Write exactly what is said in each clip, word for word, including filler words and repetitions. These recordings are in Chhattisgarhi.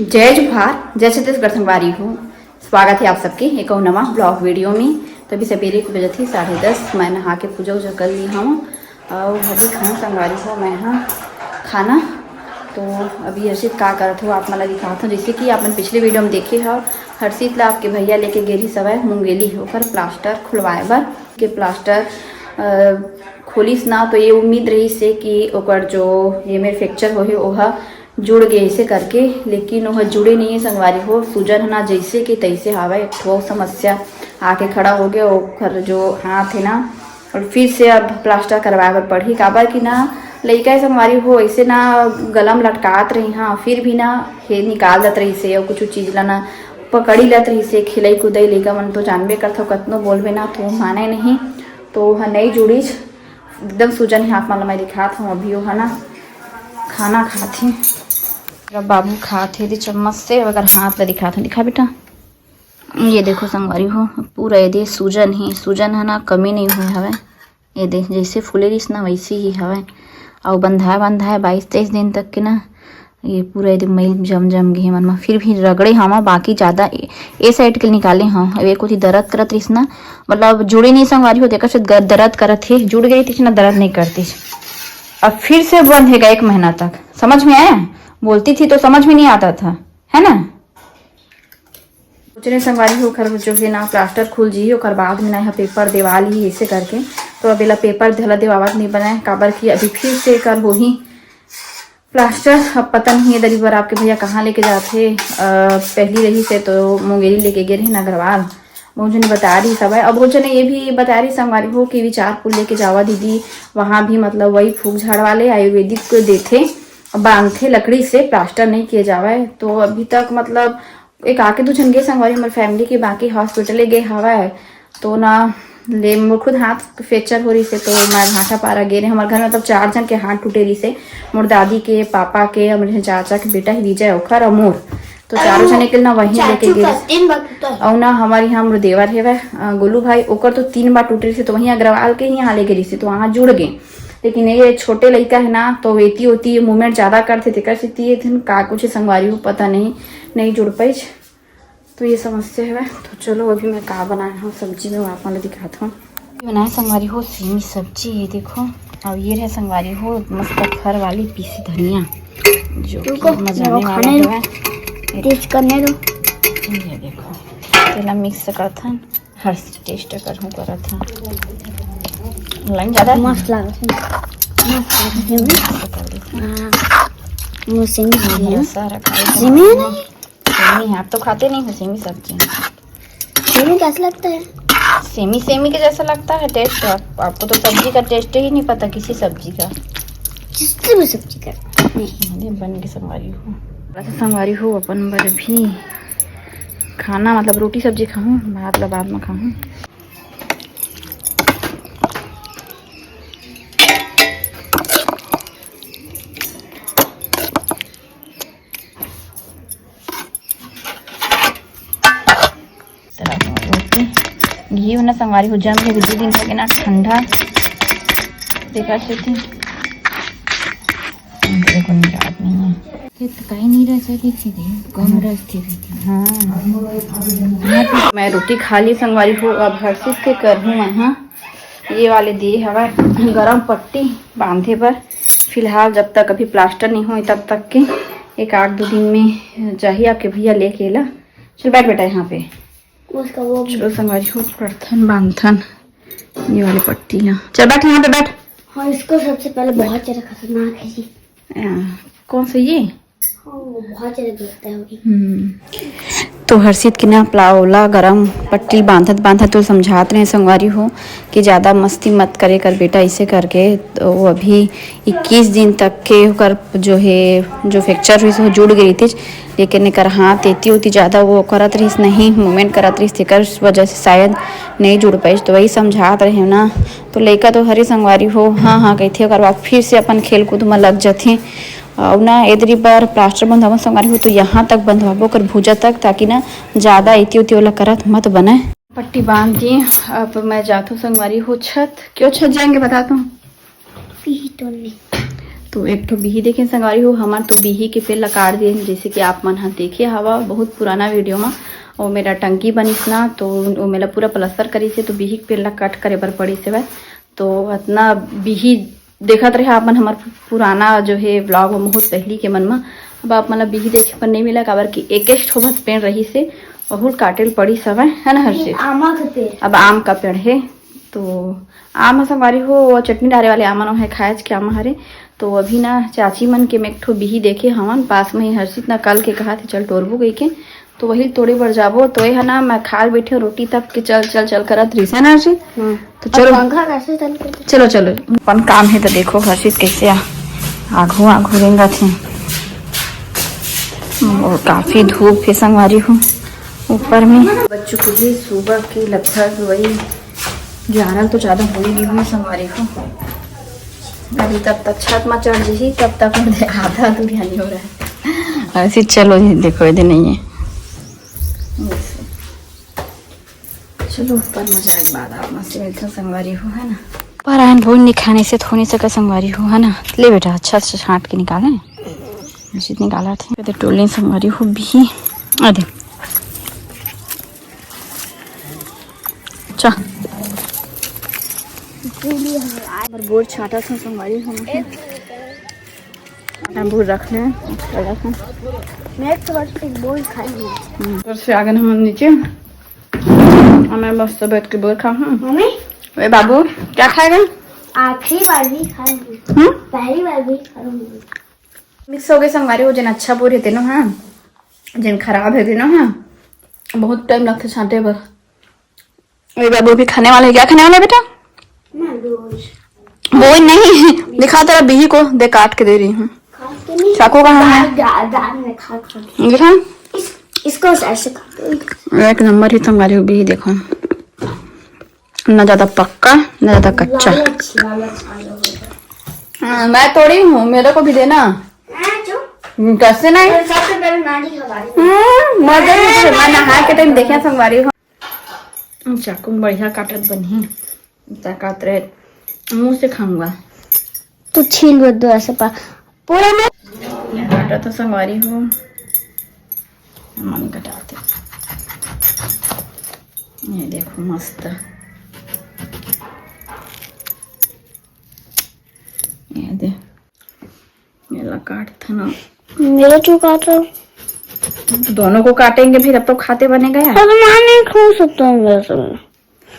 जय जोहार, जय छत्तीसगढ़ संगवारी हो। स्वागत है आप सबके एक और नवा ब्लॉग वीडियो में। तो अभी सबेरे के बजत ही साढ़े दस। मैं नहा के पूजा उजा कर ली हूँ और अभी खाना संगवारी हो मैं हाँ खाना। तो अभी हर्षित का करत हो आप मन ला दिखात हूँ। जैसे कि आपन पिछले वीडियो में देखे हो, हर्षित ला आपके भैया लेके गे रहिस हवय मुंगेली, ओकर प्लास्टर खुलवाए बर। के प्लास्टर अ, खोलिस ना, तो ये उम्मीद रहिस हे कि ओकर जो ये मेर फ्रैक्चर होहे ओहा जुड़ गे ऐसे करके, लेकिन ओह जुड़े नहीं है संगवारी हो। सूजन ह ना जैसे कि तैसे हावय, एक ठो समस्या आके खड़ा हो गया ओखर जो हाथ है ना। और फिर से अब प्लास्टर करवाए बर पड़ही, काबर कि ना लइका है संगवारी हो, ऐसे ना गला म लटकात रही हाँ, फिर भी ना हे निकाल देत रहिस हे, और कुछ चीज ला ना पकड़ी लेत रहिस हे। खेलई कूदई लइका मन तो जानबे करथव, कतनो बोलबे ना तो माने नहीं। तो ओह नहीं जुड़िस, एकदम सूजन हे। आप मन ला मैं दिखात हूँ, अभी ओह ना खाना खात हे। मेरा बाबू खात हे दे चम्मच से, अगर हाथ ला दिखात हूँ, दिखा बेटा। ये देखो संगवारी हो, पूरा ये दे सूजन हे, सूजन है ना कमी नहीं हुए हवे। ये दे जैसे फूले रहिस ना वैसे ही हवे। अउ बंधाए बंधाए बाईस तेईस दिन तक के ना ये पूरा ये दे मैल जम जम गे हे मन मा। फिर भी रगड़े हवा, बाकी ज्यादा ए, ए साइड के निकाले हव। अब एक कोती दर्द करत रहिस ना, मतलब जुड़े नहीं संगवारी हो, तेकर से गर-, दर्द करत हे, जुड़ गई थी ना दर्द नहीं करती। अब फिर से बंद हेगा एक महीना तक, समझ में आया? बोलती थी तो समझ में नहीं आता था, है ना? सोच रहे संगवारी हो, ओखर जो है ना प्लास्टर खुल जी, ओकर बाद में ना यहाँ पेपर देवा ली ऐसे करके। तो अब एला पेपर धला देवावत नहीं बनाए, काबर कि अभी फिर से एकर होही प्लास्टर। अब पता नहीं ये दरी बर आपके भैया कहाँ लेके जाथे। अ, पहली रहिस हे तो मुंगेली लेके गे रहे ना अग्रवाल, बहुत जने बता रही सब है। अब बहुत जने ये भी बता रही संगवारी हो कि विचारपुर लेके जावा दीदी, वहाँ भी मतलब वही फूक झाड़ वाले आयुर्वेदिक को देथे, बांधथे लकड़ी से, प्लास्टर नहीं किए जावे। तो अभी तक मतलब एक आके दू झन गे संगवारी हमर फैमिली के, बाकी हॉस्पिटले गे हवय। तो ना ले मोर खुद हाथ फ्रैक्चर हो रही से, तो मैं भाटापारा गे रहे। हमारे घर में मतलब चार जन के हाथ टूटे रही से, मोर दादी के, पापा के, हमर चाचा के बेटा ही विजय, ओखर और मोर। तो चारों जने के ना वहीं लेके गे रही। और ना हमारे यहाँ हमर देवर हेवय, अ, गोलू भाई, ओकर तो तीन बार टूटे रही से, तो वहीं अग्रवाल के ही यहाँ लेके रही से, तो वहाँ जुड़ गए। लेकिन ये छोटे लइका है ना, तो एती ओती मूवमेंट ज्यादा करथे, तेकर सेती ये दिन का कुछ संगवारी हो पता नहीं, नहीं जुड़ पाइस। तो ये समस्या है। तो चलो अभी मैं का बनाए हूँ सब्जी में, वो आप मन ल दिखात हूँ। बनाए संगवारी हो सेमी सब्जी, ये देखो। और ये रहे संगवारी हो मस्त फर वाली पीसी धनिया, जो कि रुको, मजा मेरे को आने खाने वाला दो, है। टेस्ट करने दो। ये देखो, तेला मिक्स करथन। हर टेस्ट करहूँ करत हूँ। लाइन ज्यादा है? मस्त लागत है। मस्त लागत है। हाँ, वो सेमी है ना? सारा खाए सेमी है ना? सेमी है, आप तो खाते नहीं हो सेमी सब्जी। सेमी कैसा लगता है? सेमी, सेमी के जैसा लगता है टेस्ट। आप, आपको तो सब्जी का टेस्ट ही नहीं पता किसी सब्जी का। जिससे भी सब्जी का नहीं। अरे बन के संगवारी हो, थोड़ा सा संगवारी हो अपन बर भी खाना, मतलब रोटी सब्जी खाहूँ, भात ला बाद में खाहूँ। घी होना संगवारी हो, जम के दू दिन हो गए ना ठंडा, देखा से थी। देखो, निकाल नहीं है। ये तो कहीं नहीं रह सकती थी, कम रह सकती थी। हाँ। मैं रोटी खा ली संगवारी हो। अब हर्षित के करहूँ मैं, हाँ, ये वाले दिए हवा गरम पट्टी बांधे बर। फिलहाल जब तक अभी प्लास्टर नहीं होई तब तक के एक आध दो दिन में जाही आपके भैया लेके ला। चल बैठ बेटा यहाँ पे। उसका वो चलो संगवारी हो, करथन बांधथन ये वाले पट्टी ला। चल बैठ यहाँ पे बैठ। हाँ, इसको सबसे पहले बहुत ज्यादा खतरनाक है जी। आ, कौन सा ये? हाँ, वो बहुत ज्यादा जलता है अभी। हम्म। तो हर्षित के ना प्लाव ला गरम पट्टी बांधत बांधत तो समझात रहे संगवारी हो कि ज्यादा मस्ती मत करे कर बेटा, ऐसे करके। तो वो अभी इक्कीस दिन तक के ओकर जो है, जो फ्रैक्चर हुई से वो जुड़ गई थी, लेकिन एकर हाथ एती ओती ज्यादा वो करत रहिस, नहीं मूवमेंट करत रहिस, तेकर वजह से शायद नहीं जुड़ पाइस। तो वही समझात रहे ना, तो लइका तो हरे संगवारी हो, हाँ हाँ कहिथे, ओकर बाद फिर से अपन खेल कूद में लग जथे। अउ ना एदरी बर प्लास्टर बंधवाबो संगवारी हो, तो यहाँ तक बंधवाबो ओकर भुजा तक, ताकि ना ज्यादा एती ओती ओला करत मत बने। पट्टी बांध के अब मैं जाथों संगवारी हो छत। क्यों छत जाएंगे बता तुम? पीही तोड़ने। तो एक ठो बिही देखे संगवारी हो, हमन तो बिही के पेड़ ला काट देन, जैसे कि आप मन ह देखे हवा बहुत पुराना वीडियो मा। वो मेरा टंकी बनिस ना, तो वो मेला पूरा प्लास्टर करिस हे, तो बिही के पेड़ ला कट करे बर पड़िस हवय। तो अतना बिही देखत रहे आप मन हमर पुराना जो है व्लॉग में, बहुत पहली के मन में। अब आप मन ला बिही देखे पर नहीं मिला, काबर कि एक ठो बस पेड़ रहिस हे, वहू ल काटे ल पड़िस हवय, है ना हर्षित? आमा के पेड़। अब आम का पेड़ है, तो आम ह संगवारी हो, वो चटनी डारे वाले आमा नो है, खायच के आमा हरे। तो अभी ना चाची मन के में एक ठो बिही देखे हवन, पास में ही हर्षित ना कल के कहा थे, "चल टोरबो," कहि के, तो वही तोड़े बर जाबो। तो ये है ना, मैं खाल बैठे रोटी तक के चल, चल, चल करत रहिस है ना हर्षित? हम्म। तो अब चलो। पंखा कैसे चल के चलो, चलो, अपन काम है तो देखो हर्षित कैसे आ-, आघू, आघू रेंगत है। और काफी धूप है संगवारी हो ऊपर में। बच्चों के भी सुबह की लगभग वही ग्यारह तो ज्यादा हो ही गई है संगवारी हो। अभी तब तक छत में चढ़ जही, तब तक आधा अधूरा नहीं हो रहा है। ऐसे चलो जी, देखो, ये नहीं है। चलो, ऊपर में जाए के बाद आप मन से मिलते हैं संगवारी हो, है ना? पर आयन भोज नहीं खाने से थोड़ी सका संगवारी हो, है ना? ले बेटा, अच्छा से छांट के निकाले। ऐसे निकाला थे। कहते टोले संगवारी हो भी। आ दे। अच्छा। पर बोर छाटा था संगवारी हो। हम बोर रख ले, रख ले। मैं तो बस एक बोर खाई हूँ। हम्म, घर से आगे हम नीचे। और मैं मस्त बैठ के बोर खा हूँ। मम्मी? ए बाबू, क्या खाएगा? आखिरी बार भी खाऊंगी। हम्म? पहली बार भी खाऊंगी। मिक्स हो गए संगवारी हो, जेन अच्छा बोर है तेनो, हाँ, जेन खराब है तेनो, हाँ। बहुत टाइम लगते छांटे बर। ए बाबू भी खाने वाला है, क्या खाने वाला है बेटा? मैं रोज। वो नहीं, दिखा तेरा बिही को, दे काट के दे रही हूँ। काट के नहीं, चाकू कहाँ है? दाल, दाल, दाल में खा, खा के। दिखा। इस, इसको ऐसे काटो। एक नंबर ही संगवारी हो बिही, देखो ना, ज्यादा पक्का ना ज्यादा कच्चा। लालच, लालच आ गया होगा। हाँ, मैं तोड़ी हूँ, मेरे को भी देना। हाँ, जो। कैसे नहीं? तो सबसे पहले नानी खवाई। हम्म, मजे में तो मैं नहा के टाइम देखा संगवारी हो। चाकू में बढ़िया काटत बनही। ताकत रहे, मुंह से खाऊंगा। तू छील मत दो ऐसे पा-, पूरा में। ये काटा तो संगवारी हो, मन कटाते। ये देखो मस्त, ये दे, ये ला काट था ना। मेरा क्यों काट रहा हूँ? दोनों को काटेंगे फिर, अब तो खाते बनेगा यार। अब मैं नहीं खा सकता हूँ वैसे।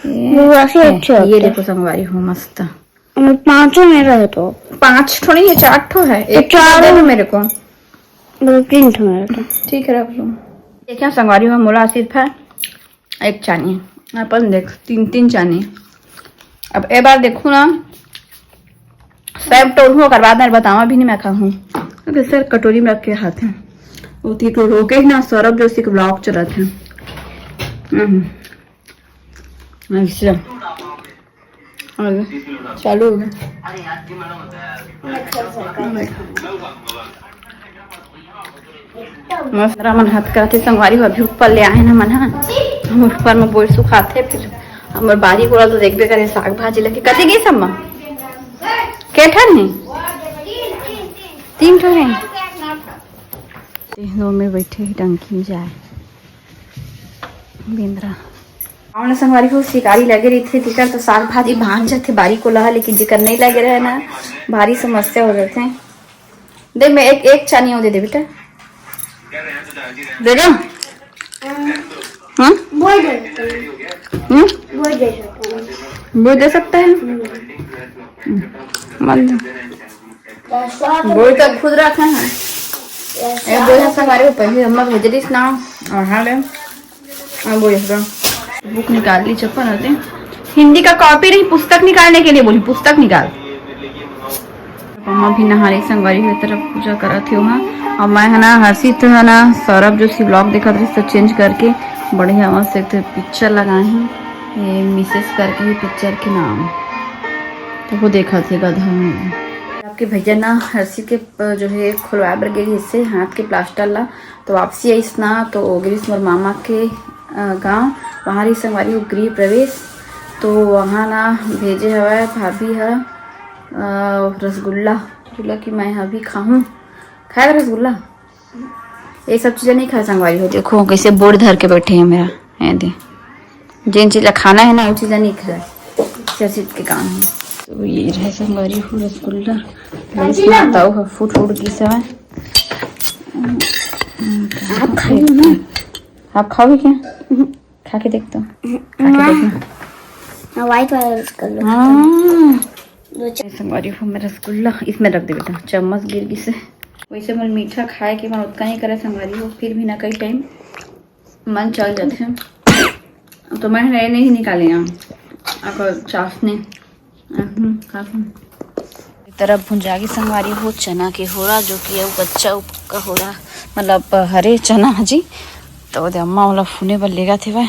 ये वो वैसे है, अच्छे ये होते हैं। देखो संगवारी हो मस्त। और पांचों मेरा है तो। पांच थोड़ी, ये चार ठो है, तो एक चार दे दो मेरे को। मतलब तीन ठो मेरा तो। ठीक है, रख लो। देखिए संगवारी हो, मोला सिर्फ है एक चानी, अपन देख तीन तीन चानी। अब ए बार देखू ना, सब टोर हूँ, ओकर बाद मैं बतावा भी नहीं मैं खाहूँ। अबे सर कटोरी में रख के हाथ है, वो तीन रोके ही ना, सौरभ जोशी के ब्लॉग चलत है। हम्म। अच्छा, और चालू हो गया। मस्त मन हाथ करते संगवारी हो, अभी ऊपर ले आए ना मन हा, हम ऊपर में बोर सुखाते, फिर हमर बारी कोला तो देखबे करे, साग भाजी लगे। कति गे सम्मा? के ठन है? तीन ठो है। तीनों में बैठे ही टंकी में जाए। बेंदरा। हमन संगवारी हो शिकारी लगे रहिथे, तेकर तो साग भाजी भांज जाथे बारी कोला, लेकिन जेकर नहीं लगे रहे ना, भारी समस्या हो जाथे। दे, मैं एक, एक चानी और दे दे बेटा। दे दो। हाँ? बोल दे। हम्म? बोल दे। बोल दे सकता है? हम्म। हम्म। मत दे। बोल तो खुद रखे हैं। ये बोल है संगवारी हो, पहले अम्मा भेज रही ना, और हाँ ले। हाँ, बोल रहा। बुक निकाल ली, चप्पल आते। हिंदी का कॉपी नहीं, पुस्तक निकालने के लिए बोली, पुस्तक निकाल। अम्मा भी नहा रही संगवारी हो, तरफ पूजा करत हे वहाँ। और मैं है ना, हर्षित है ना, सौरभ जोशी व्लॉग देखत रहिस तो चेंज करके बढ़िया मस्त एक ठो पिक्चर लगाए हैं, ये मिसेस करके ही पिक्चर के नाम, तो वो देखत हे गधा में। आपके भैया ना हर्षित के, अ, जो है खुलवाए बर गे रहिस हे हाथ के प्लास्टर ला, तो वापसी आइस ना, तो गिरिस मोर मामा के, अ, गाँव, वहाँ रही संगवारी हो गृह प्रवेश, तो वहाँ ना भेजे हवय भाभी ह, अ, रसगुल्ला, रसगुल्ला कि मैं अभी खाहूँ, खाएगा रसगुल्ला? ये सब चीजें नहीं खाए संगवारी हो। देखो कैसे बोर्ड धर के बैठे हैं मेरा, ये दे, जिन चीज ला खाना है ना, वो चीज ला नहीं खाए, चर्चित के काम है। तो ये रहे संगवारी हो रसगुल्ला, इसमें ताऊ ह फूट उड़ की सब है। आप खाओ ना। आप खाओगे क्या? खा के देख तो, खा के देखना। व्हाइट वाला रसगुल्ला। हाँ। दो चार संगवारी हो मेरा रसगुल्ला इसमें रख दे बेटा, चम्मच गिर गिस हे। वैसे मन मीठा खाए के मन उतना नहीं करे संगवारी हो, फिर भी ना कई टाइम मन चल जाते हैं। तो मैं नए नहीं निकाले हैं अगर चाशनी। हम्म, चाशनी। एक तरफ भुंजा के संगवारी हो चना के होरा, जो कि अउ कच्चा उपका होरा, मतलब हरे चना ह जी। तो ओदे अम्मा ओला फूने बर लेगत हेवय।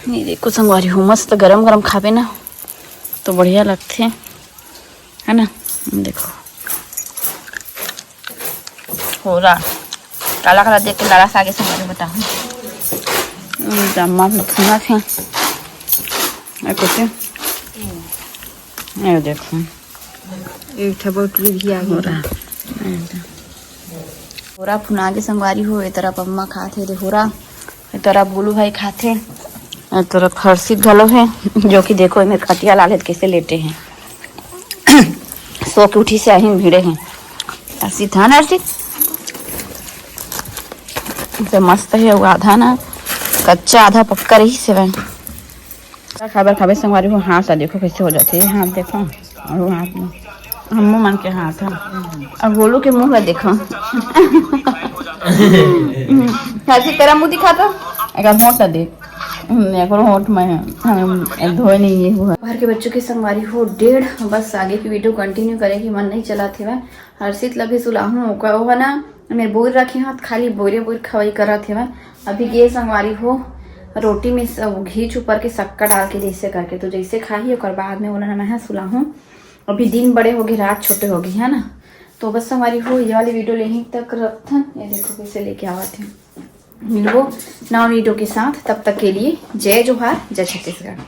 ये देखो संगवारी हो, मस्त गरम गरम खाबे ना तो बढ़िया लगथे, है ना? देखो होरा काला काला देख के लाला सागे संगवारी बताहूँ। अम्मा भी फूना थे। ए कुछ, ये देखो। एक ठे बोतली भी आ गई। होरा, होरा फुना के संगवारी हो। ए तरफ अम्मा खात हे होरा, ए तरफ गोलू भाई खात हे, ए तरफ हर्षित घलो हे, जो कि देखो एमे खटिया लाले कैसे लेटे हैं। सो के उठी से आही भिड़े हैं। हर्षित, हाँ ना हर्षित? तो मस्त है वो, आधा ना कच्चा आधा पक्का रही सेवई। खाबर खाबे संगवारी हो, हाथ ला देखो कैसे हो जाते हैं, हाथ देखो, और वो हाथ में अम्मू मन के हाथ है, और गोलू के मुंह ला देखो। हर्षित तेरा मुंह दिखा तो, एक होठ ला देख। हम्म, एक होठ में है, हम धोए नहीं ये हुआ। घर के बच्चों की संगवारी हो डेढ़, बस आगे की वीडियो कंटिन्यू करे के मन नहीं चला थे। हर्षित ला भी सुलाहूँ, ओकर वो ना मेरे बोर रखे हाथ खाली बोरे बोर खवाई करत हेवय। अभी गे संगवारी हो रोटी में सब घी छुपर के शक्कर डाल के जैसे करके, तो जैसे खाही ओकर बाद में ओला मैं सुलाहूँ। अभी दिन बड़े होगे, रात छोटे होगे, है ना? तो बस संगवारी हो ये वाली वीडियो लेही तक रखथन। ये देखो कैसे लेके आवत हे। मिलबो नवा वीडियो के साथ, तब तक के लिए जय जोहार, जय छत्तीसगढ़।